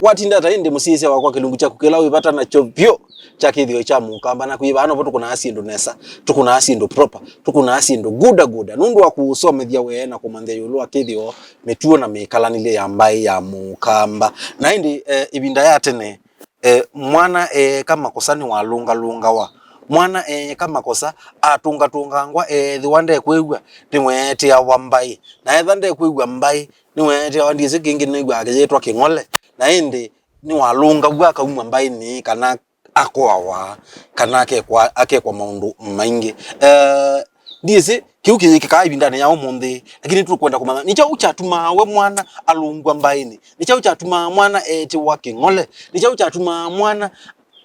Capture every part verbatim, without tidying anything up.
Watinda ata ĩndĩ mũsyaĩĩsya wakwa kĩlungu kyaku kĩla wĩ vata nakyo vyũ kya kĩthĩo kya mũkamba, na kwĩ vaa novo tũkũnaa syĩndũ nesa, tũkũnaa syĩndũ proper, tũkũnaa syĩndũ guda guda. Nũndũ wa kũũsomethya we na kũmanyĩthya ĩũlũ wa kĩthĩo, mĩtuo na mĩkalanĩlye ya mbaĩ ya mũkamba. Na ĩndĩ, eh, ĩvinda ya tene, eh, mwana eeka makosa nĩwalũngalũngawa. Mwana eeka makosa, atũngatũngangwa, eethĩwa ndekwĩw'a, nĩweetĩawa mbaĩ. Na ethĩwa ndekwĩw'a mbaĩ, nĩweetĩawa, ndyĩsĩ kĩngĩ nĩw'aa kĩyĩtwa kĩng'ole. Na ĩndĩ nĩwalũngaw'a akaumw'a mbaĩnĩ, kana akoawa, kana akekwa, akekwa maũndũ maingĩ. Eh, ndyĩsĩ kĩu kĩyĩkĩkaa ĩvindanĩ ya ũmũnthĩ, lakini tũkwenda kũmanya nĩ kyaũ kyatumaa we mwana alũngw'a mbaĩnĩ, nĩ kyaũ kyatumaa mwana eetĩwa kĩng'ole, nĩ kyaũ kyatumaa mwana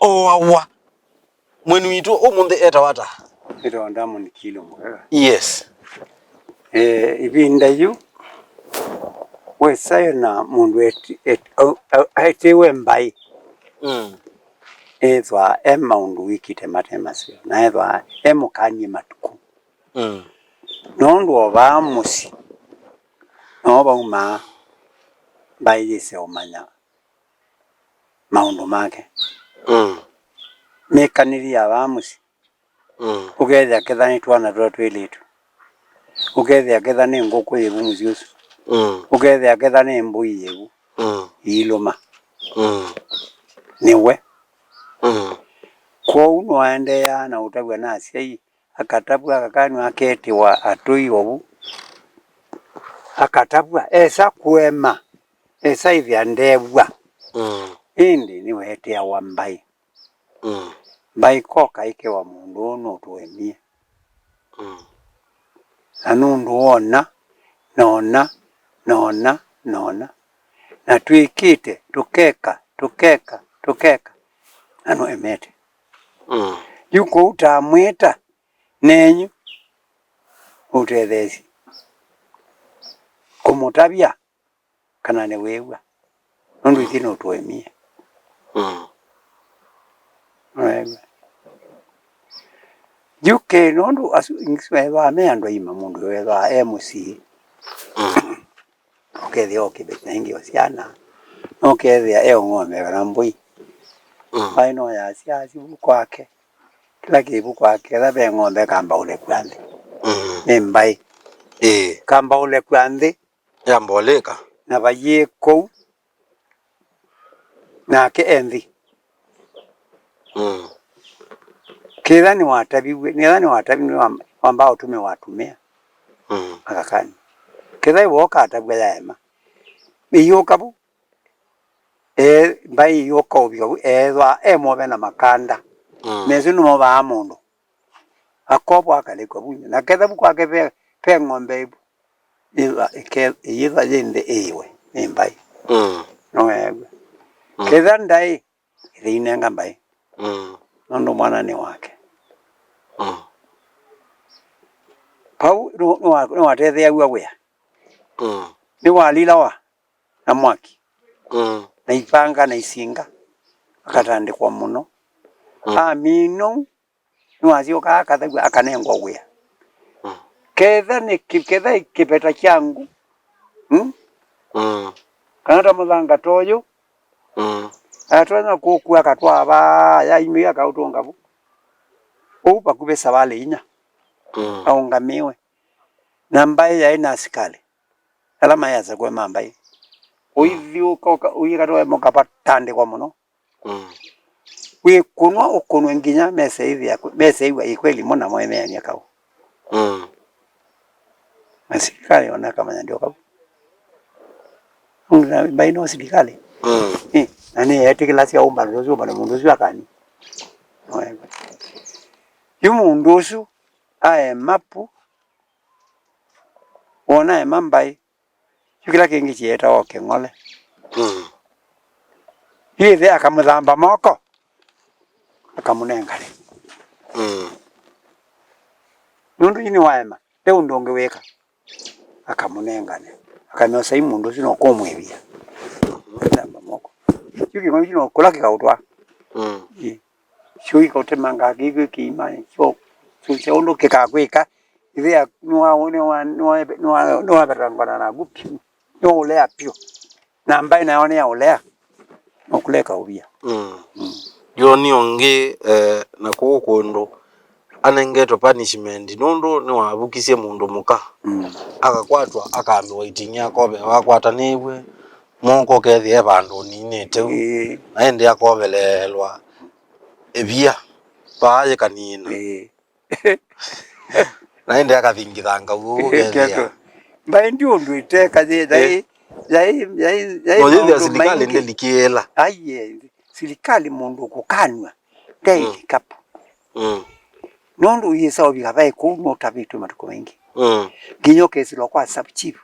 oawa. Mweni witũ ũmũnthĩ etawa ata? Etawa Diamond Kilo Mwega. Yes. Eh, ĩvinda yu, wĩsayo na mũndũ eti-, et-, au-, au-, aetĩwe mbaĩ. Mm. Ethwa e maũndũ wĩkĩte mate maseo, na ethwa e mũkanie matukũ. Mm. Nũndũ o vaa mũsyĩ, no vaumaa mbaĩ yĩse ũmanya maũndũ make. Mm. Mĩkanĩlĩ ya vaa mũsyĩ. Mm. Ũkethĩa ketha nĩ twana tũla twĩlĩtu. Ũkethĩa ketha nĩ ngũkũ yĩvu mũsyĩ ũsu. Mm. Ũkethĩa ketha nĩ mbũi yĩvu. Mm. Iilũma. Mm. Nĩwe. Mm. Kwoou nĩwaendeeaa na ũtavw'a na asyai, akatavw'a akakanw'a, aketĩwa atũi ovu. Akatavw'a, esa kũema, esa ĩthĩa ndevw'a. Mm. Ĩndĩ nĩweetĩawa mbaĩ. Mm. Mbaĩ koka ĩkewa mũndũ ũũ nũtũemie. Mm. Na nũndũ wona, nona, nona, nona. Na twĩkĩte, tũkeka, tũkeka, tũkeka. Na nũemete. Mm. Yu kũu tamwĩta, nenyu, ũtetheesye. Kũmũtavya, kana nĩwĩw'a. Nũndũ ithyĩ nũtũemie. Mm. Nĩwĩw'a. Yu ke nũndũ asu, asu ethĩwa me andũ aima, mũndũ ethĩwa e mũsyĩ. Mm. Ũkethĩa o kĩveti na ĩngĩ o syana. No ũkethĩa e o ng'ombe kana mbũi. Mm. Mbaĩ no yasya asu vu kwake. Kĩla kĩvu kwake, etha ve ng'ombe kambaũle kw'a nthĩ. Mm. Nĩ mbaĩ. Ĩĩ. Kambaũle kw'a nthĩ. Yamboleka. Na vayĩ kũu, nake e nthĩ. Mm. Ketha nĩwataviw'e, nĩetha nĩwataviw'e, nĩwam-, wambaa ũtũmĩwa atũmĩa. Mm. Akakanĩ. Ketha ĩwe ũkatavw'a yaema. Ĩyũka vu. Ee, mbaĩ ĩyũka ũvika vu, eethwa e move na makanda. Mm. Mesũ nĩmovaa mũndũ. Akovwa akalekwa vu. Na ketha vu kwake ve, ve ng'ombe ĩvu. Yĩthwa ĩke-, ĩyĩthwa yĩ nthĩ ĩiwe nĩ mbaĩ. Mm. Nĩweew'a? Mm. Ketha ndaĩ, ĩthĩinenga mbaĩ. Mm. Nũndũ mwana nĩ wake. Mm. Vau nĩ, nĩwa-, nĩwatetheeaw'a wĩa. Mm. Nĩwalilawa na mwaki. Mm. Na ipanga na isinga. Akatandĩkwa mũno. Mm. Aminou, nĩwasyokaa akathaw'a akanengwa wĩa. Mm. Ketha nĩ kĩ-, ketha ĩ kĩveta kya ngu, mm? Mm. Kana ta mũthanga ta ũyũ, mm, atonya kũkua akatwaa vaa, yaimĩia akaũtũnga vu. Ũu vakuvĩ savalĩ inya. Mm. Aũngamĩwe. Na mbaĩ yaĩ na asikalĩ ala maĩ asakũe ma mbaĩ. Mm. Ũithyũũka ũka-, ũikatwae mũkapatandĩkwa mũno. Mm. Wĩkũnwa ũkũnwe nginya meseĩthĩa, meseĩw'a ĩ kweli mo na moemeany'a kaũ. Mm. Na silikalĩ ona akamanya ndyoka vu. Na mbaĩ no silikalĩ. Mm. Eh, na nĩyeetĩkĩlasya ũmbano ũsu, ũmbano mũndũ ũsu akani. Yu mũndũ ũsu aema pu, wona ema mbaĩ, yu kĩla kĩngĩ kyeetawa o kĩng'ole. Mm. Yu ĩthe akamũthamba moko, akamũnengane. Mm. Nũndũ yu nĩwaema, ve ũndũ ũngĩ wĩka. Akamũnengane. Akamyosa yu mũndũ ũsu no kũmwĩvia. Thamba moko. Yu kĩng'ole kyu no kũla kĩkaũtwaa. Mm. Ĩ. Syo ikaũtemangaa kĩkw'ĩ kĩimanĩ, syo, syo, syo ũndũ kĩkakwĩka. Ĩthĩa nĩwa-, nĩwa-, nĩwa-, nĩwa-, nĩwavetangana naku vyũ. Nĩwaũlea vyũ. Na mbaĩ nayo nĩyaũlea. no kũleka ũvia. Mm. Mm. Yo nĩ ũngĩ, eh, na kũu kũndũ anengetwe punishment nũndũ nĩwavukisye mũndũ mũka. Mm. Akakwatwa, akaambiwa iting'i, akovewa akwatanĩw'e moko, ũkethĩa e vandũ ũninĩte u. Ĩĩ. Na ĩndĩ akoveleelwa ĩvia vaa yĩkanina. Ĩĩ. Na ĩndĩ akathingithanga ũu ũkethĩa. Mbaĩ ndi ũndũ ĩteka yĩ, yaĩ, yaĩ, yaĩ, yaĩ no yĩthĩa maũndũ silikalĩ maingĩ. Ndĩlikĩĩla. Aiye, silikalĩ mũndũ kũkanw'a, ndaĩ Mm. kĩkapũ. Mm. Nũndũ ũyĩsa ũvika vaĩ kũu nũtavĩtwe matukũ maingĩ. Mm. Nginya ũkesĩlwa kwa sub chief.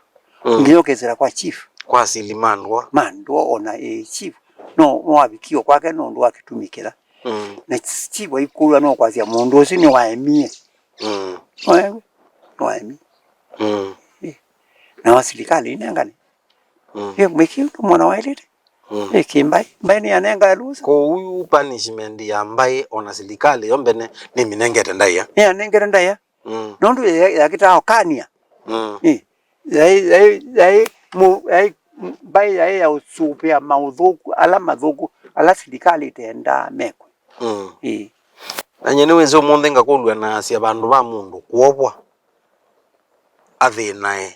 Mm. Nginya ũkesĩla kwa chief. Kwa sili mandwa. Mandwa ona, ĩ, chief. No, no avikiwe kwake nũndũ wa kĩtumi kĩla. Mm. Na chief aikũlwa no kwasya mũndũ ũsu nĩwaemie. Mm. Nĩwaemie. Mm. Ĩ. Na wa silikalĩ inengane. Mm. Ĩ, mwĩkĩe ũndũ mwana waĩlĩte. Mm. Ĩ, kĩ mbaĩ, mbaĩ nĩyanengae lusa. Kwoou punishment ya mbaĩ ona silikalĩ yo mbene nĩmĩnengete ndaĩa. Nĩyanengete ndaĩa. Mm. Nũndũ ya-, yakĩtaa ũkania. Mm. Ĩ, yaĩ, yaĩ, yaĩ, mu-, yaĩ, mbaĩ yaĩ ya ũsũvĩa maũthũku, ala mathũku, ala silikalĩ ĩtendaa mekwe. Mm. Ĩ. Na nyie nĩwĩsĩ ũmũnthĩ ngakũlw'a na asya vandũ va mũndũ kũovwa athĩnae.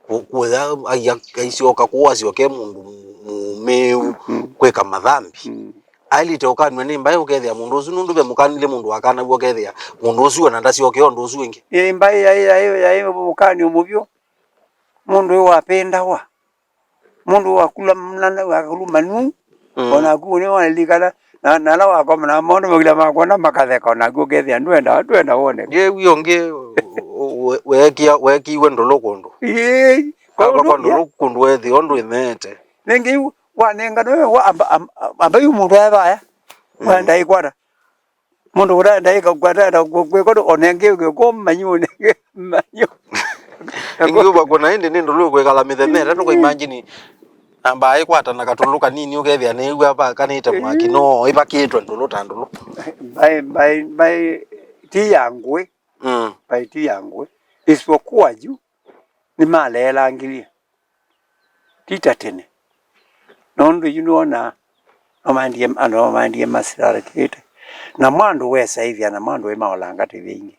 Kũ-, kũya, aia, aisyoka kũu, asyoke mũndũ mũ-, mũũmĩĩu Mm. kwĩka mathambi. Mm. Aĩlĩte ũkanw'a nĩ mbaĩ, ũkethĩa mũndũ ũsu, nũndũ ve mũkanile mũndũ wakanaw'a, ũkethĩa mũndũ ũsu ona ndasyoke ũndũ ũsu ĩngĩ. Ĩ, mbaĩ yaĩ, yaĩ, yaĩ ũkanyo mũvyũ. Mũndũ ũyũ wapĩndawa. Mũndũ wakula mnana, wakuluma nu. Mm. Onaku nĩ walilikana, na, na ala wakomana maũndũ makila makwona makatheka, onaku ũkethĩa ndwenda, ndwenda wone. Ye wĩ ũngĩ, we-, weekia-, weekiiwe ndũlũ kũndũ. Ĩĩ. Akwa kwa ndũlũ kũndũ wethi ũndũ ĩmeete. Nĩngĩ yu wanengana we, wa-, amba, amba, amba yu mũndũ aevaya. Mm. Wenda ikwata. Mũndũ ũtaenda ĩka kwatata kwĩkoto onenge ko manyũnĩ manyũ. Ingĩ ũvakũna ĩndĩ nĩ ndũlũ kwĩkala mĩthenya ĩtatũ kwa imagine. Namba ĩkwata na katũlũ kanini ũkethĩa nĩw'a vakanĩte mwaki no ĩvakĩtwe ndũlũ ta ndũlũ. Mbaĩ, mbaĩ, mbaĩ ti ya ngũĩ. Mm. Mbaĩ ti ya ngũĩ. Isipokuwa yu nĩmaleelangilye. Ti ta tene. Nũndũ yu nĩwona no maendie, andũ no maendie masilalĩkĩte. Na mwandũ wesaĩthya na mwandũ wĩmaolanga tĩvĩ ingĩ.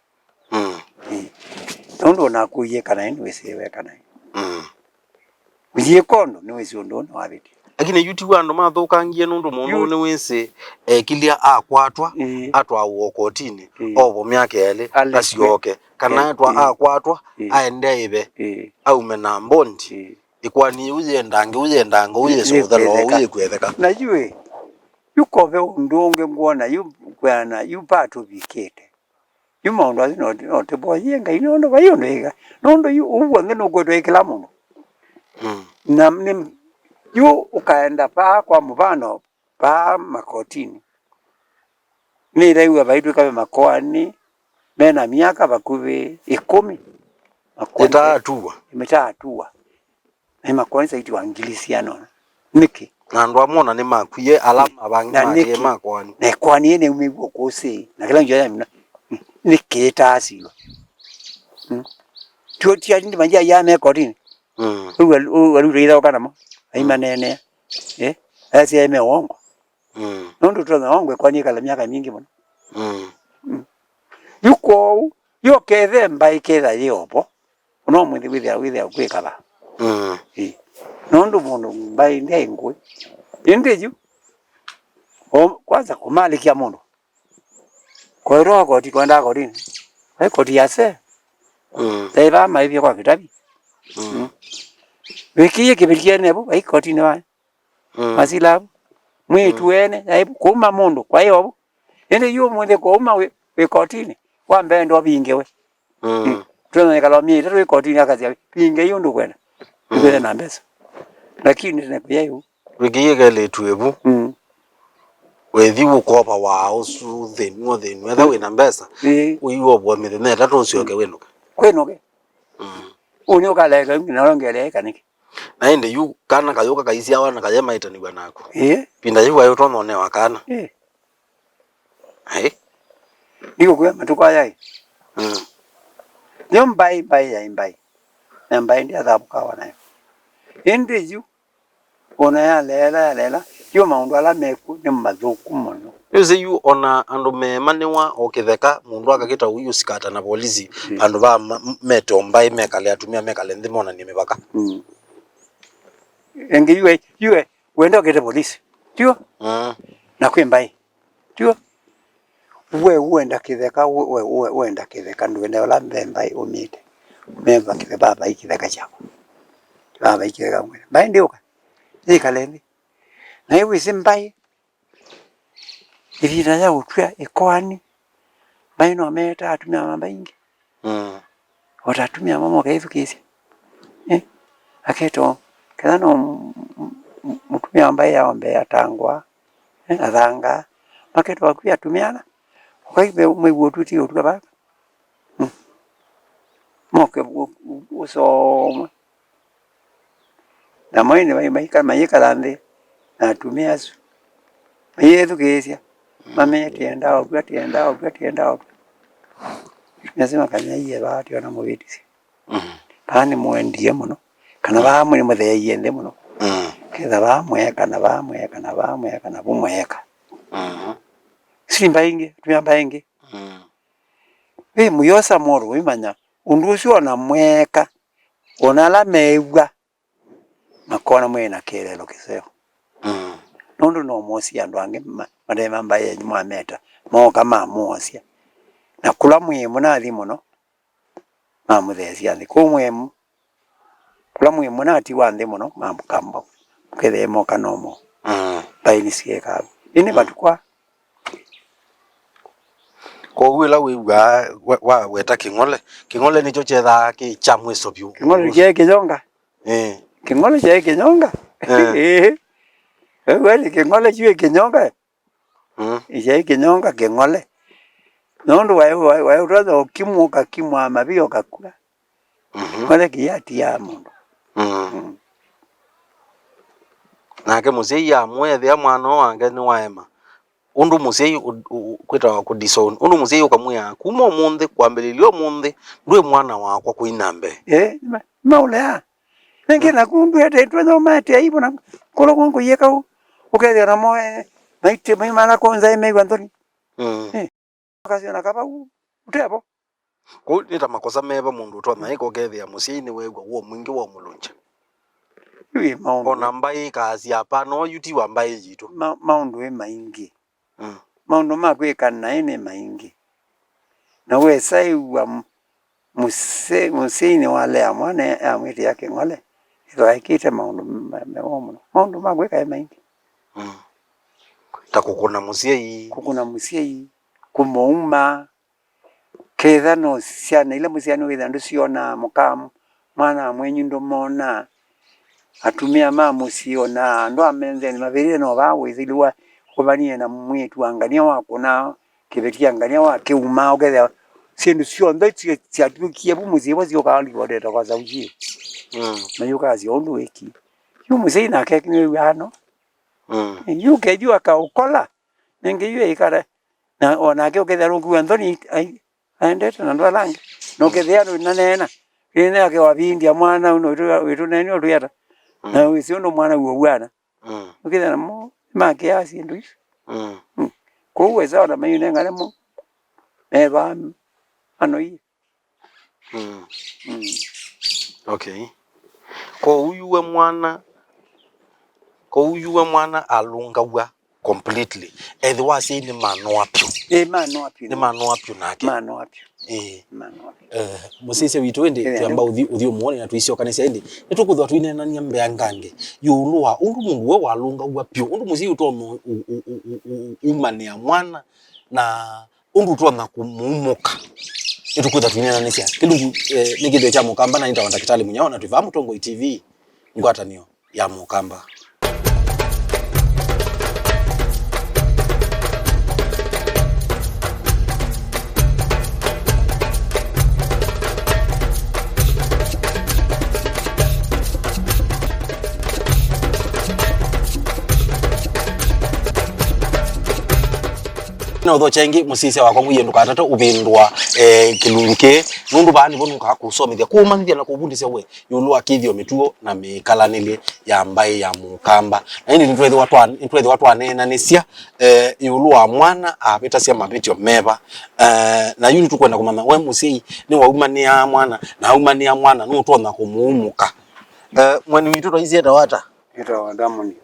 Mm. Ĩĩ. Nũndũ onaku ũieka naĩ nĩwĩsĩwe kana. Mm. Ũieka ũndũ nĩwĩsĩ ũndũ ũũ nĩwavĩtie. Lakini yu ti wa andũ mathũkangie nũndũ mũndũ Yu- nĩwĩsĩ ekilya akwatwa, Ĩĩ. atwawa ũkotinĩ, Ĩĩ. ovwe myaka elĩ, Alekwe. asyoke. Kana Ĩĩ. atwa Ĩĩ. akwatwa, Ĩĩ. aende aive, Ĩĩ. aume na mbondi. Ĩĩ. Ĩkoani yĩu yĩendange, ũyĩendange, Ĩĩ, ũyĩsũthela, ĩkwetheka. ũyĩkwetheka. Na yu ĩ, yu kove ũndũ ũngĩ ngwona, yu kwĩana, yu patũvikĩte. Yu maũndũ asu no, no tũvoyie Ngai, nũndũ vai ũndũ ĩka. Nũndũ yu ũu w'onthe nũkwĩtwa ĩ kĩla mũndũ. Mm. Na nĩ, yu ũkaenda vaa kwa mũvano, vaa makotinĩ. Nĩtaiw'a vaitwĩka ve makoani mena myaka vakuvĩ ĩkũmi. Makoani ĩtaatua. Ĩtaatua. Na nĩmakoani saiti wa ngili siana ona. Nĩkĩ? Na andũ amwe ona nĩmakwie, ala mavangi na makĩe nĩkĩ? Makoani. Na ĩkoani ĩĩ nĩumĩw'e kũsĩ, na kĩla ngyo yamina. Nĩkĩ ĩtaasilwa? Mm. Tio ti ati ndimanyia ya me kotini. Mm. Ũu alu-, ũu alutĩitha ũka namo. Aimaneenea. Eh? Aya siaĩ me wongo. Mm. Nũndũ tũtonya wongo ĩkoani ĩkala myaka mingĩ mũno. Mm. Mm. Yu kwoou, yu kethe mbaĩ ketha yĩ ovo. Ũno mwĩthĩ wĩthĩa, wĩthĩa kwĩkava. Mm. Ĩ. Nũndũ mũndũ mbaĩ ndyaĩ ngũĩ. Ĩndĩ yu, o, kwanza kũmalĩkya mũndũ. Kwaĩtwa koti, kwendaa kotini. Vai koti ya se. Mm. Yaĩ vaa maĩvye kwa kĩtavi. Mm. Mm. Wĩkĩie kĩvĩtiene vu, vai kotini waĩ. Mm. Masila vu. Mwĩĩtu Mm. ene, yaĩ vu, kũuma mũndũ, kwaĩ ovu. Ĩndĩ yu ũmũnthĩ kũuma wĩ, wĩ kotini, wa mbee ndovingĩwe. Mm. Mm. Twĩna ĩkalo myei ĩtatũ ĩ kotini akasya, "Vingei ũndũ ũkwenda. Mm. Nĩkwĩthĩa na mbesa." Lakini tene kũyaĩ ũu. Wĩkĩie kelĩtu ĩvu. Mm. Wĩthi ũkova waa ũsu thĩnw'o thĩnw'o. Etha Mm. wĩna mbesa, Ĩĩ. ũiwovwa mĩthenya ĩtatũ ũsyoke Mm. wĩnũke. Kwĩnũke. Mm. Ũũ nĩ ũkaleka na ũngeleeka nĩkĩ? Na ĩndĩ yu kana kayũka kaisyawa na kaye maitanĩw'a naku. Ĩĩ. Pinda yĩu waĩ ũtonya ũnewa kana. Ĩĩ. Ai. Ndikũkwĩa matukũ aya ĩ. Mm. Nyo mbaĩ, mbaĩ yaĩ mbaĩ. Na mbaĩ ndyathapũkawa nayo. Ĩndĩ yu, ona yaleela, yaleela, Yu maũndũ ala mekw'o nĩ mathũku mũno. Nĩwĩsĩ yu ona andũ meemanĩwa o kĩtheka, mũndũ akakĩta ũiũsikata na volisi, mm, vandũ va ma-, m-, mete o mbaĩ, mekale atumĩa, mekale nthĩ, monanie mĩvaka. Mm. Ĩngĩ yu e, yu e, wenda ũkĩte volisi, tiw'o? Mm. Na kwĩ mbaĩ, tiw'o? We wenda kĩtheka, we, we, we, wenda kĩtheka, ndwenda ũla mbee mbaĩ umĩte. Meva kĩtheka, vavai kĩtheka kyakwa. Vavai kĩtheka, mbaĩ ndĩũka, yĩkale nthĩ. Na ĩwĩsĩ mbaĩ, ĩvinda ya ũtw'a ĩkoani, mbaĩ no meeta atumĩa ma mbaĩ ingĩ. Mm. O ta atumĩa ma moka ĩthukĩĩsya. Eh? Aketo, ketha no m-, m-, m-, mũtumĩa wa mbaĩ yao mbee atangwa, eh, athanga. Maketo akui atumĩa ala. Ũkai mwe-, mwĩw'o ũtw'ĩtie ũtw'a vaka. Mm. Moke ũ-, ũ-, ũsomwe. Na mwaĩ nĩ mai-, maika-, mayĩkala nthĩ na atumĩa asu. Mayĩthukĩĩsya. Mm. Mamee, "Tiendaa ũtw'a, tiendaa ũtw'a, tiendaa ũtw'a." Atumĩa asu makanyaiye vaa, tiona mũvĩtisye. Mm. Vaa nĩmũendie mũno. Kana vaa nĩmũtheeie nthĩ mũno. Mm. Ketha vaa mweeka, na vaa mweeka, na vaa mweeka, na vu mweeka. Mm. Sili mbaĩ ingĩ, atumĩa mbaĩ ingĩ. Mm. Wĩ mũyosa mũndũ ũimanya ũndũ ũsu ona mweeka, ona ala meew'a makona mwĩ na kĩeleelo kĩseo. Mm. Nũndũ no mwosie andũ angĩ ma-, mate ma mbaĩ yenyu mwameta, mooka mamwosya. Na kũla mwĩ mũnathi mũno, mamũtheesya nthĩ. Kũu mwĩ Kũla mwĩ mũnatiwa nthĩ mũno, mamũkamba, mũkethĩa moka nomo. Mm. Mbaĩ nĩsyekaa. Ĩndĩ, mm, matukũ aa. Kwoou ĩla wĩw'aa wa-, waweta kĩng'ole, kĩng'ole nĩkyo kyethaa kĩ kya mwĩso vyũ. Kĩng'ole kyaĩ kĩnyonga. Eh. Kĩng'ole kyaĩ kĩnyonga. Eh. Ĩĩ. Wĩw'aa nĩ kĩng'ole kyuĩ kĩnyonga. Mm. Ĩkyaĩ kĩnyonga kĩng'ole. Nũndũ waĩ, waĩ, waĩ ũtonya ũkimwa, ũkakimwa mavia ũkakua. Mhm. Kĩng'ole kĩyatiaa mũndũ. Mm. Mm. Nake mũsyai amũethĩa mwana ũũ wake nĩwaema. Ũndũ mũsyai ũ-, ũ-, kwĩtawa kũ disown. Ũndũ mũsyai ũkamwĩa, "Kuma ũmũnthĩ, kwambĩlĩlya ũmũnthĩ, ndwĩ mwana wakwa kũina mbee." Ĩĩ, nĩ ma-, nĩ maũlea. Nĩngĩ, mm, naku ndwĩete ĩtwenya ũmaete aibu na kũla kũngũ yĩka ũ-, ũkethĩa namo, eh, maitĩ maimana kũnza ĩmew'a nthoni. Mm. Eh, ũkasya na kavau ũtevo. Kũu nĩ ta makosa meva mũndũ ũtonya ĩka ũkethĩa mũsyai nĩwew'a woo mwingĩ wa ũmũlũngya. Yu ĩ maũndũ. Ona mbaĩ ĩkaasya, "Hapana, ũyu ti wa mbaĩ yitũ." Ma-, maũndũ ĩ maingĩ. Mm. Maũndũ ma kwĩka naĩ nĩ maingĩ. Na wesa ĩw'a m-, mũse-, mũsyai nĩwalea mwana amwĩtĩa kĩng'ole, ĩthwa ekĩte maũndũ me-, mewoo mũno. Maũndũ ma kwĩka e maingĩ. Mm. Ta kũkũna mũsyai. Kũkũna mũsyai, kũmũuma, Ketha no syana ila mũsyai nĩwĩthĩa ndũsyonaa, mũka mwana mwenyu ndũmonaa, atumĩa ma mũsyĩ, ona andũ a menzenĩ mavĩlĩte no vaa wĩsĩlĩ wa kũvanie na mwĩĩtu wa ngania wakũnaa kĩveti kya ngania wa kĩuma, ũkethĩa syĩndũ syonthe sya-, syatw'ĩkie vu mũsyĩ vo syũkaa livotete kwa sauti. Mm. Na yũkasya ũndũ wĩki. Yu mũsyai nake nĩwĩw'aa no. Mm. Yu kethyu akaũkola, nĩngĩ yu ĩkale. Na o nake ũkethĩa nũkuwa nthoni, ai, aendete na andũ ala angĩ. Na ũkethĩa nũnaneena, ĩne yake wavindya mwana ũno wĩtũ, wĩtũneeni ũtwĩata. Mm. Na wĩsĩ ũndũ mwana w'o w'ana. Mm. Ũkethĩa namo makĩaa syĩndũ isu. Mm. Mm. Kwoou wesa ona mayũnengane mo, mevaa anoie. Mm. Mm. Okay. Kwoou yu we mwana, kwoou yu we mwana alũngaw'a completely. Ethĩwa asyai nĩmanoa vyũ. Ĩĩ, manoa vyũ. Nĩmanoa vyũ nake. Manoa vyũ. Ĩĩ. Manoa vyũ. Eh, mũsyaĩĩsya witũ ĩndĩ, ĩĩ, twamba ũthi, ũthi ũmwone na tũisyokanĩsya ĩndĩ. Nĩtũkwĩthĩwa tũineenany'a mbeangange ĩũlũ wa ũndũ mũndũ we walũngaw'a vyũ. Ũndũ mũsyai ũtonya ũ-, ũ-, ũmanĩa mwana na ũndũ ũtonya kũmũumũka. Nĩtũkwĩtha tũineenanĩsya. Kĩlungu, eh, nĩ kĩthĩo kya Mũkamba, na nĩtawa Ndakĩtalĩ Mũnyao, na twĩ vaa Mũtongoi T V, ngwatanĩo ya Mũkamba. Na ũthokya ĩngĩ, mũsyaĩĩsya wakwa, ngwĩe ndũkatate ũvĩndũa, eh, kĩlungu kĩĩ, nũndũ vaa nĩvo nũkaa kũsomethya, kũmanyĩthya na kũvundĩsya we ĩũlũ wa kĩthĩo, mĩtuo na mĩkalanĩlye ya mbaĩ ya Mũkamba. Na ĩndĩ nĩtwethĩwa twa-, nĩtwethĩwa twaneenanĩsya, eh, ĩũlũ wa mwana avĩtasya mavĩtyo meva. Eh, na yu nĩtũkwenda kũmanya, we mũsyai, nĩwaumanĩaa mwana, na aumanĩa mwana, nũtonya kũmũumũka? Eh, mweni witũ twaisye etawa ata? Etawa Damoni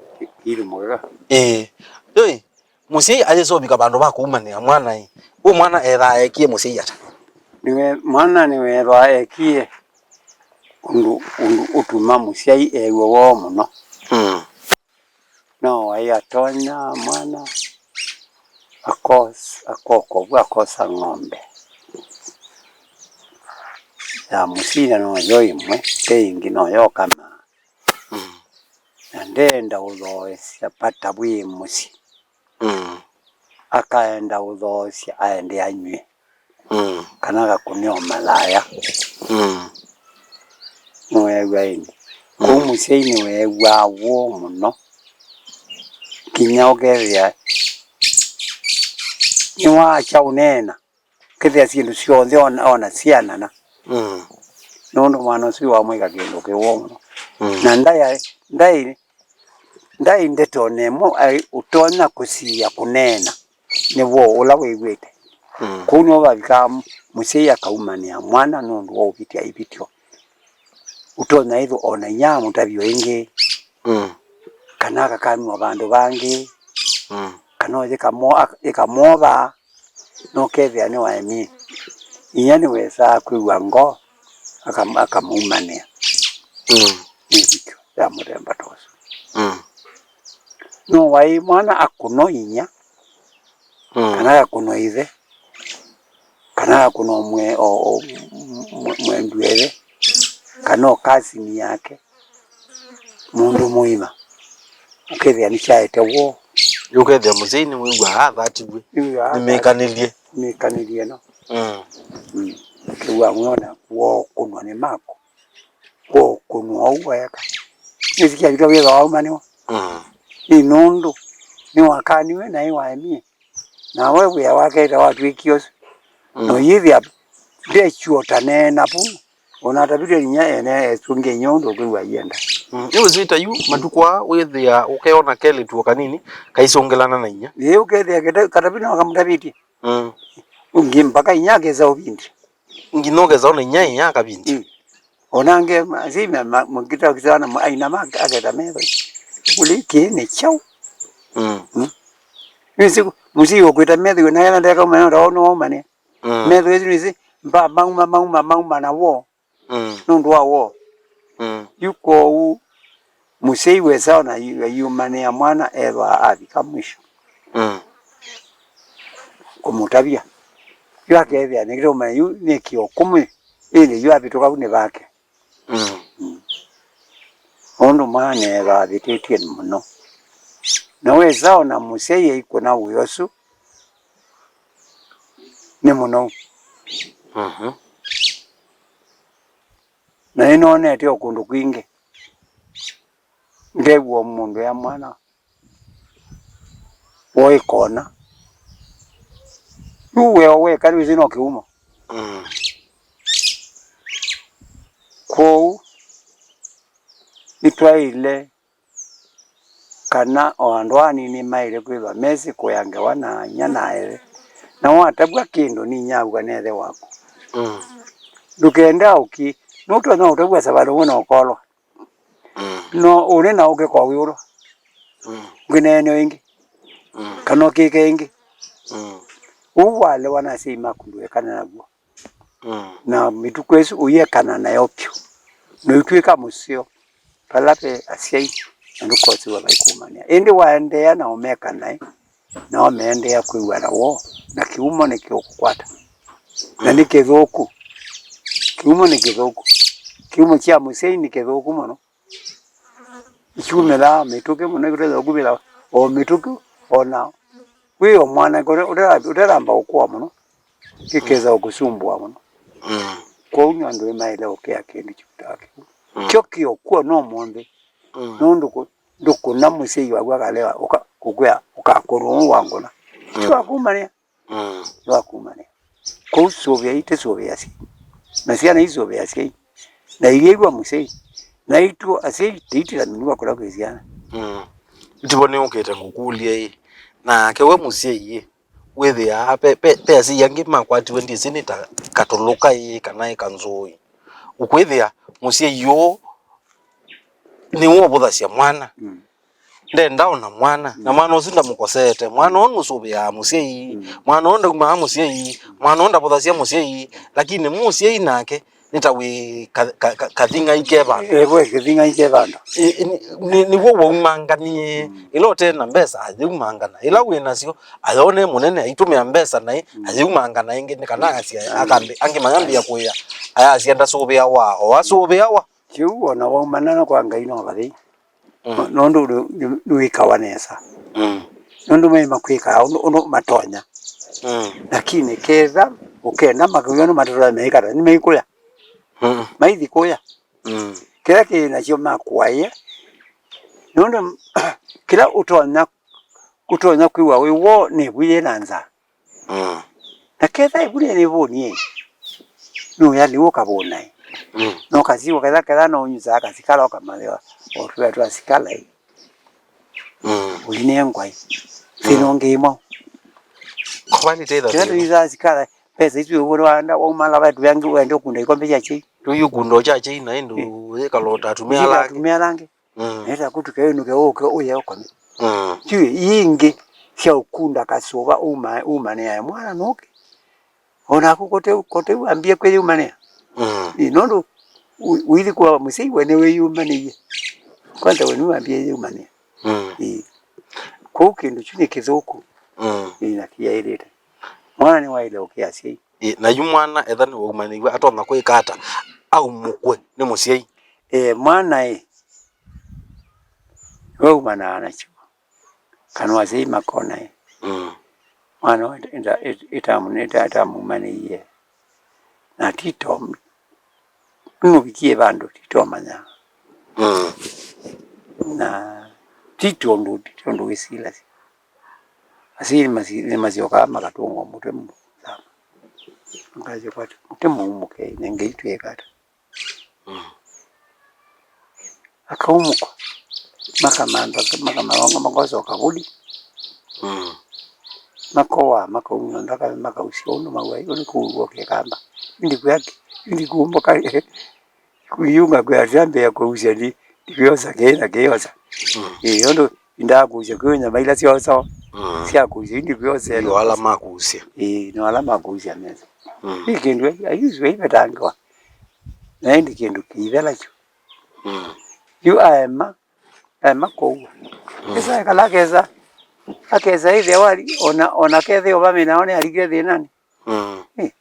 Kĩilu Mũgeka. Ĩĩ. Ĩĩ. Mũsyai ayĩsa ũvika vandũ va kũumanĩa mwana-ĩ, ũ mwana ethaa ekie mũsyai ata? Nĩwe, mwana nĩwethwa ekie ũndũ, ũndũ ũtuma mũsyai ew'a woo mũno. Mm. No waĩ atonya mwana akos-, akokovu akosa ng'ombe ya mũsyai, na noyo ĩmwe, te ĩngĩ noyo ũkamaa. Mm. Na ndeenda ũthooesya vata wĩ mũsyĩ. Mm. Akaenda ũthoosya aende anyw'e. Mm. Kana akakũne o malaya. Mm. Nĩweew'a ĩndĩ? Mm. Kũu mũsyai nĩweew'aa woo mũno. Nginya ũkethĩa nĩwaakya ũneena. Ũkethĩa syĩndũ syonthe ona, ona syanana. Mm. Nũndũ mwana ũsu wamwĩka kĩndũ kĩwoo mũno. Mm. Na ndaĩ, ndaĩ, ndaĩ ndeto ona ĩmwe aĩ ũtonya kũsiĩa kũneena nĩ woo ũla wĩw'ĩte. Mm. Kũu nĩvo vavikaa mũsyai akaumanĩa mwana nũndũ wa ũvĩtya ivĩtyo. Ũtonya ĩthwa ona inyia amũtavya ĩngĩ. Mm. Kana akakanw'a vandũ vangĩ. Mm. Kana yĩkamo-, ak-, yĩkamova. Nũkethĩa nĩwaemie. Inyia nĩwesaa kwĩw'a ngoo, akam-, akamũumanĩa. Mm. Nĩ ĩvĩtyo ya mũthemba ta ũsu. Mm. No waĩ mwana akũnwa inyia, mm, kana akakũnwa ĩthe, kana akakũnwa mwe-, o, o, mwe-, mwendu ĩthe, kana o kasini yake. Mũndũ mũima, ũkethĩa nĩkyaete woo. Yu ũkethĩa mũsyai nĩwĩw'aa athatĩw'e. Nĩwĩw'aa nĩmĩkanĩlye. Mĩkanĩlye no. Mm. Mm. Ũkew'a mwona woo kũnwa nĩ mako. Woo kũnwa ũu weeka. Nĩsikya vika wĩthwa waumanĩwa. Mm. Nĩ nũndũ nĩwakaniwe na ĩwaemie. Na we wĩa wake ta watw'ĩkie ũsu. Mm. No yĩthĩa ndekyũota neena vu. Ona atavĩtwe inyia ene esũngĩa inyia ũndũ ũkwĩw'a aienda. Mm. Nĩwĩsĩ ta yu matukũ aa wĩthĩa ũkeona kelĩtu o kanini kaisũngĩlana na inyia. Ĩĩ, ũkethĩa kata-, katavĩtwe no kamũtavĩtye. Mm. Ũngĩ mpaka inyia akesa ũvindi. Nginya ũkesa ona inyia ĩya akavindi. Mm. Ona angĩ ma-, si ma-, ma-, mũkita ũkisa ona ma-, aina ma-, aketa metho. Kũlĩ kĩ nĩ kyaũ? Mm. Mm. Nĩsĩ mũsyai ũkwĩta metho, na yala ndeka ũmanya ũndũ wao nĩwaumania. Mm. Metho ĩsu nĩsĩ, mba mauma, mauma, mauma na woo. Mm. Nũndũ wa woo. Mm. Yu kwoou, mũsyai wesa ona yu-, ayumanĩa mwana ethwa avika mwisho. Mm. Kũmũtavya. Yu akethĩa nĩkĩtũmanya yu nĩ kĩo kũmwe, ĩndĩ yu avĩtũka vu nĩ vake. Mm. Mm. Ũndũ mwana ethwa avĩtĩtye mũno. Na wesa ona mũsyai aikũna wĩa ũsu, nĩ mũnou. Mhm. Na nĩnonete o kũndũ kwingĩ, ngew'a mũndũ ya mwana woĩ kona. Yu weo weka nĩwĩsĩ no kĩumo. Mm. Kwoou nĩtwaĩle kana o andũ aa anini maĩle kwĩthwa mesĩ kũya ngewa na inyia na ĩthe. Na watavw'a kĩndũ nĩ inyia aw'a nĩ ĩthe waku. Mm. Ndũkenda ũki, nũtonya ũtavw'a savalĩ ũmwe na ũkolwa. Mm. No ũnĩ na ũkĩ kwa wĩũlwa. Mm. Ngwĩneeneo ĩngĩ. Mm. Kana ũkĩke ĩngĩ. Mm. Ũu walewa na asyai maku ndũekana naw'o. Mm. Na mĩtuko ĩsu ũyĩekana nayo vyũ, noitw'ĩka mũseo vala ve asyai, na ndũkosiwa vaikũmanĩa. Ĩndĩ waendeea na ũmeka naĩ, nao meendeea kwĩw'ana woo, na kĩumo nĩkĩũkũkwata. Na nĩ kĩthũku. Kĩumo nĩ kĩthũku. Kĩumo kya mũsyai nĩ kĩthũku mũno. Ikyumĩlaa mĩtũkĩ mũno, ikũtethya ũkumĩla o mĩtũkĩ, o na wĩ o mwanake ũte-, ũte-, ũteramba ũkũa mũno, ikesa ũkũsumbũa mũno. Mm. Kwoou nĩ andũ ĩmaĩle ũkĩa kĩndũ kĩu ta kĩu. Mm. Kyo kĩo kw'o no mũnthĩ. Mm. Nũndũ kũ-, ndũkũna mũsyai waku akalewa, ũka-, kũkwĩa, ũkakũnwa ũũ wangũna. Mm. Kyo akumanĩa. Mm. Nĩwakumanĩa. Kwoou sũvĩai, tĩsũvĩe asyai. Na syana isũvĩe asyai. Na ilyĩw'a mũsyai. Na itũ asyai tĩitĩla mĩnũa kũla kwĩ syana. Mm. Tivo nĩũkĩte ngũkũlye ĩ. Nake we mũsyai ĩ, wĩthĩaa pe, pe, pe asyai angĩ makwatiwe ndyĩsĩ nĩ ta katũlũka ĩ kana ĩ kanzũĩ. Ũkwĩthĩa mũsyai ũũ nĩwe ũvũthasya mwana. Mm. Ndenda ona mwana, na mwana ũsu ndamũkosete. Mwana ũũ nũsũvĩaa mũsyai, mm, mwana ũũ ndaumaa mũsyai, mwana ũũ ndavũthasya mũsyai, lakini mũsyai nake nĩ ta wĩ ka, ka, ka, kathing'ai ke vandũ. Eh, we kĩthing'ai ke vandũ. Ĩ, ĩ, nĩ, nĩ, nĩw'o waumanganie. Mm. Ĩla ũte na mbesa, ayĩumangana. Ĩla wĩ nasyo, ayone mũnene, aitũmĩa mbesa naĩ, mm, ayĩumangana ĩngĩ, nĩ kana asya, mm, akambi-, angĩ mayambĩĩa kũĩa, ayasya ndasũvĩawa, o asũvĩawa. Kĩu ona waumana na kwa Ngai no vathei. Mm. Nũndũ nĩ, nĩ, nĩwĩkawa nesa. Mm. Nũndũ maĩ makwĩkaa ũndũ, ũndũ matonya. Mm. Lakini ketha ũkenda makawĩa nĩ matatonya meikata, nĩmeikũya. Mm. Maithi kũya. Mm. Kĩla kĩ nakyo makũaĩe. Nũndũ kĩla ũtonya, ũtonya kwĩw'a wĩ woo nĩ ĩvu yĩ na nzaa. Mm. Na ketha ĩvu nĩ nĩvũnie, nũya lĩu ũkavũnae. Mm. No kasiwa ketha, ketha no ũnyusaa kasikala ũkamalĩwa, o tũya twa sikala ĩ. Mm. Ũlinengwa ĩ. Thĩna, mm, ũngĩ ĩmwe. Kova nĩ tetha ketha thĩna. Tũnyusaa sikala, mbesa isu ĩvũna wanda, waumala vai tũyangi wende ũkunda ikombe kya chai. Tũyũkunda kya chai na ĩndũ, eh, ĩkalota atumĩa ala angĩ. Atumĩa ala angĩ. Mm. Nĩta kũtuke wĩnũke ũke ũye ũkome. Mm. Yu ingĩ sya ũkunda kasũva uma-, umanĩae mwana nũke. O naku kote, kote wambie kwĩyumanĩa. Mm. Ĩ, nũndũ ũ-, ũithi kwa mũsyai we nĩwĩyumanĩie. Kwanza we nĩwambie yĩyumanĩa. Mm. Ĩ. Kwoou kĩndũ kyu nĩ kĩthũku. Mm. Ĩ, na kĩyaĩlĩte. Mwana nĩwaĩle ũkĩa asyai. Ĩ, na yu mwana etha nĩwaumanĩiw'e atonya kwĩka ata aumũkw'e nĩ mũsyai? Ĩ, mwana ĩ, nĩwaumanaa nakyo. Kana asyai makona ĩ. Mm. Mwana ĩta-, ĩta-, ĩtamu-, ĩta-, ĩtamumanĩie. Na tito, nũvikie vandũ tito manya. Mm. Na tito ũndũ, tito ũndũ wĩsilasya. Asyai nĩmasi-, nĩmasyokaa makatũngwa mũtwe mũno sana. Makasya kwati mũtwe mũu mũkei, na Ngai twĩka ata? Mm. Akaumũkwa, makamantha, makamalonga, makosa ũkavuli. Mm. Makoa, makaumya nthakame, makausya ũndũ mauai, ũndũ kũu w'o kĩkamba. Indi kwĩaki, indi kumbũka, kũiunga kwĩatambĩa kũusya ndi, ndikĩosa kĩĩ na kĩosa. Mm. Ĩĩ, ũndũ indaa kũusya kwĩ nyama ila syosawa, mm, sya kũusya, indi kwĩosela. Yo ala makuusya. Ĩĩ, no ala makuusya mesa. Mm. Ĩ kĩndũ, ayusu aivetangĩwa. Na ĩndĩ kĩndũ kĩithela kyu. Mm. Yu aema, aema kũua. Mm. Kesa ekala kesa, akesa ĩthĩa wali, ona, ona kethĩa ũvamĩnao nĩ alikile thĩnanĩ. Mm. Eh.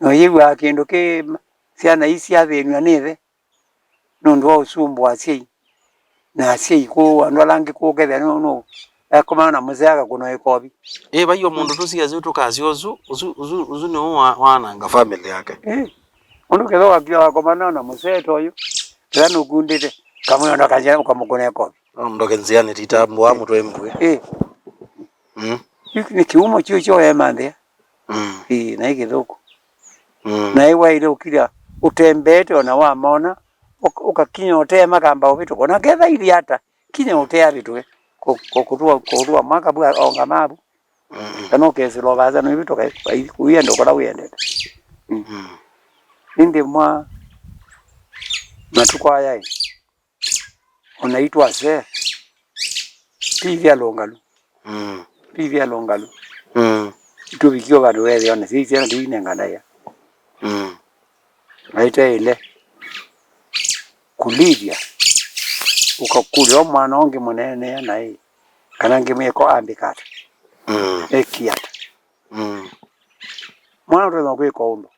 No yĩw'aa kĩndũ kĩ ma-, syana ii syathĩnw'a nĩ ĩthe. Nũndũ wa ũsumbũ wa asyai. Na asyai kũũ, andũ ala angĩ kũũ kethĩa nũ, nũ, ekomana na mũsee akakũnwa ĩkovi. Ĩ, vai o mũndũ tũsiasya tũkasya ũsu, ũsu, ũsu, ũsu nĩwe wa, wananga family yake. Ĩ, ũndũ ketha wakia wakomana na mũsee ta ũyũ, ketha nũkundĩte, kamwĩa ndo kanjĩa ũkamũkũna ĩkovi. Ndoke nzĩanĩ titambũa mũtwe mbwĩ. Ĩ. Mm. Yu nĩ kĩumo kyu kyoya manthĩa. Mm. Ĩĩ, naĩ kĩthũku. Mm. Naĩ waĩle ũkilya ũtembeete ona wamona, ũk-, ũkakinya ũtee makamba ũvĩtũka. Ona ketha ili ata, kinya ũtee avĩtũke. Kũ-, kũ-, kũtua, kũtua mwaka bua onga mavu. Mm. Kana ũkesĩla ũvasa nũivĩtũka, ũienda kũla wĩendete. Mm. Mm. Ĩndĩ mwa matukũ aya ĩ, Ona itũ asee, ti ithyalũngalu. Mm. Ti ithyalũngalu. Mm. Itũvikie vandũ weethĩa ona syai syana tũinenganaĩa. Mm. Aiteile kũlĩthya, ũkakũlya o mwana ũngĩ mũneenea naĩ, kana ngĩmwĩko ambĩka ata? Mm. Eki ata? Mm. Mwana ũtonya kwĩka ũndũ.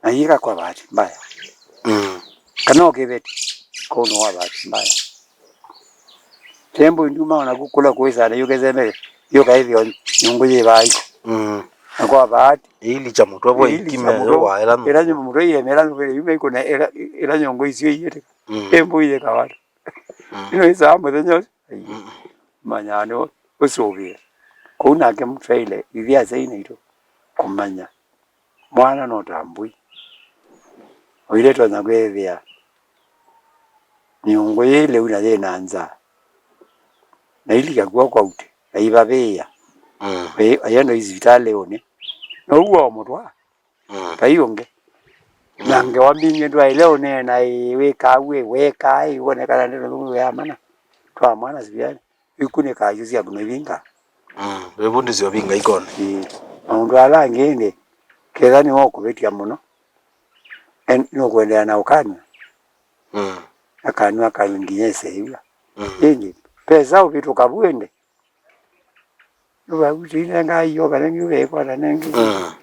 Na yĩka kwa bahati mbaya. Mm. Kana ũkĩveti kũndũ wa bahati mbaya. Tembo induma ona kũkũla kwĩsa na yũkeseme yũka ĩthĩo nyũngũ yĩ vaiko. Mm. Na kwa bahati. Ĩilikya mũtwe vo ĩilikya ikime mũtwe, yo waĩla nyũngũ. Ĩla nyũngũ mũtwe yemela nyũngũ yuma ikũna ĩla, ĩla nyũngũ icio iyĩtĩka. Mm. Tembo iye kawata. Mm. Ino ĩsaa mũthenya ũcio. Mm. Manya nĩ ũsũvĩe. Ũu nake mũtwaĩle ithyĩ asyai naitũ kũmanya mwana no ta mbũi. Ũilye tonya kwĩthĩa nyũngũ yĩ lĩu na yĩ na nzaa, na ilika kw'o kwa ũtĩ, na ivavĩĩa. Mm. Ayenda isivitalĩũnĩ. Now'o ũmũtwaa. Mm. Vai ũngĩ. Mm. Na ngewa mbingĩ ndwaĩle ũneena ĩ, wĩkaa wĩ, wekaa ĩ, wone kana ndeto nũndũ ya mana. Twa mwana sivitalĩ. Ikunĩkaa isu syaku noivinga. Mm. Wĩvundĩsye ũvinga ikoni. Ĩĩ. Maũndũ ala angĩ ĩndĩ, ketha nĩwe ũkũvĩtya mũno, en-, nũkũendeea na ũkanw'a. Mm. Akanw'a, akanw'a nginya ĩseĩw'a. Mm. Ĩndĩ, pesa ũvĩtũka vu ĩndĩ. Ũvavutĩile ngai yoka nengĩ ũvekwata nengĩ. Mm.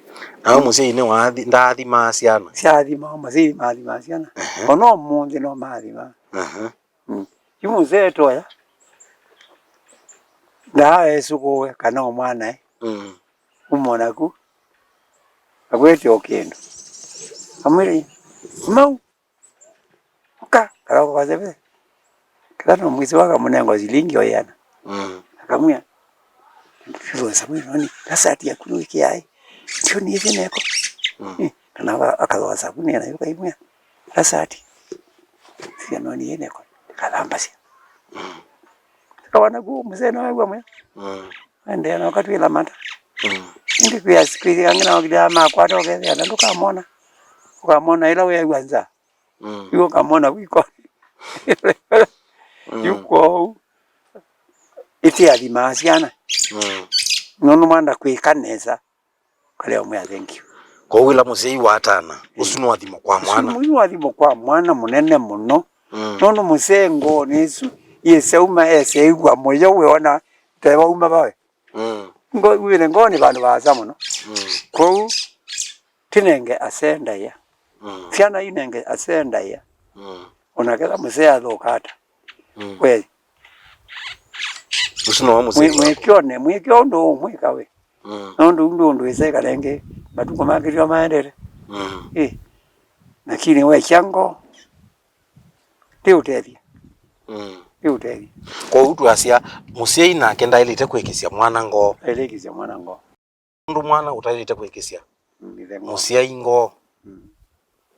Nao mũsyai nĩ waathi-, ndaathimaa syana. Syathimaa, mũsyai maathimaa syana. Ehe. Ona ũmũnthĩ no maathimaa. Ehe. Mm. Yu mũsee toya. Ndaaesũkũwe kana o mwanae. Mm. Umona ku. Akwete o kĩndũ. Amwĩre, "Mau. Ũka, karoko kaseve." Kĩla no mwĩsĩ wakamũnenga silingi o ĩana. Mm. Akamwĩa, "Fivo sabuni noni, lasati yaku nĩwĩkĩae. Ndio nĩĩthĩ neko." Mm. Eh, kana aka-, akathooa sabuni na yuka imwe. Lasati. Sia noni yene ko. Kalambasya. Mm. Kawana ku mzee no agwa mwe. Mm. Ende na wakati ila mata. Mm. Ndi kuya siku ile angina wakati ama kwa toke ya ndo kamona. Ukamona ila wewe gwanza. Mm. Yuko kamona wiko. Mm. Yuko. Iti athima asiana. Mm. Nono manda kwika nesa. Kaleo mwĩa thank you. Kwoou ĩla mũsyai watana, ũsu nĩ wathimo kwa mwana. Ũsu nĩ wathimo kwa mwana mũnene mũno. Mm. Nũndũ mũsee ngoonĩ ĩsu, yĩseuma eseĩw'a mũyo wĩona tevauma vawe. Mm. Ngo-, wĩne ngoonĩ vandũ vaasa mũno. Mm. Kwoou, tinenge asee ndaĩa. Mm. Syana inenge asee ndaĩa. Mm. Ona ketha mũsee athũka ata. Mm. We. Ũsu no wa mũsyai waku. Mwĩkĩone, mwĩkĩa ũndũ ũũ mwĩka we. Mm. Nũndũ ũndũ ũndũ ĩseka rĩngĩ, matukũ makĩtwa maendete. Mm. Ĩ, lakini wekya ngoo, ndĩũtethya. Mm. Ndĩũtethya. Kwoou twasya, mũsyai nake ndaĩlĩte kwĩkĩsya mwana ngoo. Ndaĩlĩkĩsya mwana ngoo. Ũndũ mwana ũtaĩlĩte kwĩkĩsya mũsyai ngoo. Mm.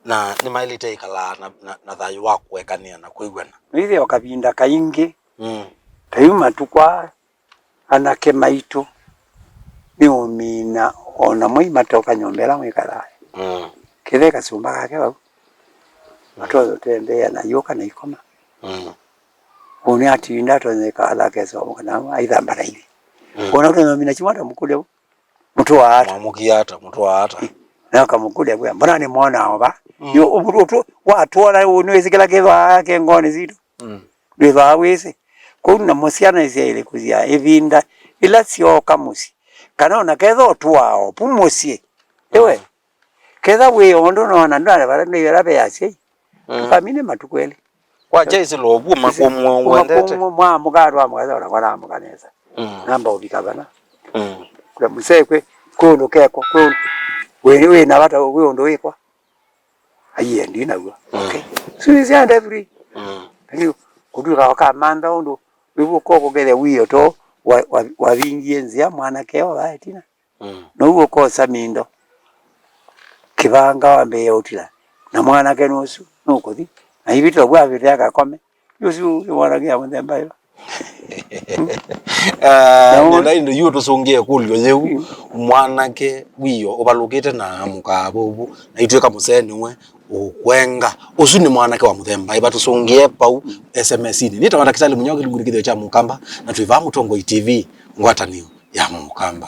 Na nĩmaĩlĩte ĩkalaa na, na, na thayũ wa kũekanĩa na kwĩw'ana. Nĩthĩwa kavinda kaingĩ, mm, ta yu matukũ aa, anake maitũ nĩũmina o na mwei matoka nyũmba ĩla mwĩkalaa. Mm. Kĩthe kasumba kake vau. Matoyo tembea na yoka na ikoma. Mm. Ũnĩ atinda atonya ĩkala akesa kana aithamba na ithi. Mm. Ona ũtenya ũmina chimwata mũkũlya. Mũtũaa ata? Mwamũkia ata? Mũtũaa ata? Na akamũkũlya kwĩa, "Mbona nĩmwonaa o va?" Mm. Yu, ũvu-, ũtu-, watwona, nĩwĩsĩ kĩla kĩthwaa ke ngoonĩ sitũ? Mm. Ndwĩthwaa wĩsĩ. Kwoou namo syana isyaĩle kũsyaa ĩvinda ĩla syooka mũsyĩ. Kana ona ketha ũtũaa o pu mũsyĩ. Ĩwe. Mm. Ketha wĩ o ũndũ noona ndwale vala ndwĩ vala ve asyai. Mm. Tũkamine matukũ elĩ. Kwa chaisi lo vuma kumwe wendete. Mwa mũkatwa mũkatha ona kwa namũka nesa. Mm. Namba ũvika vana. Mm. Kwa mzee kwe, kwe ũndũ kekwa, kwe ũndũ. Wĩ, wĩ na vata, wĩ ũndũ wĩkwa. Aiye, ndi naw'o. Mm. Okay. Sisi ande free. Mm. Lakini kũtuĩka wakamantha ũndũ wĩw'o koko kethe wĩo to wa, wa, wavingie nzĩa mwanake wa tina. Mm. Now'o ũkosa mindo. Kĩvanga wambĩĩa ũtila. Na mwanake nũsu, nũkũthi. Na ivĩtwa vwavĩte akakome. Ũsu nĩ mwanake ya mũthemba ĩva. Ah, na nenda ĩndĩ yu tũsũngĩe ĩkũlyo yĩu. Mm. Mwanake wĩo ũvalũkĩte na amũkaa vũvũ. Na itwĩka mũsee nĩwe ũkwenga. Ũsu nĩ mwanake wa mũthemba ĩva? Tũsũngĩe vau S M S-inĩ. Nĩtawa Ndakĩtalĩ Mũnyao kĩlungu nĩ kĩthĩo kya Mũkamba. Na twĩ vaa Mũtongoi T V, ngwatanĩo ya Mũkamba.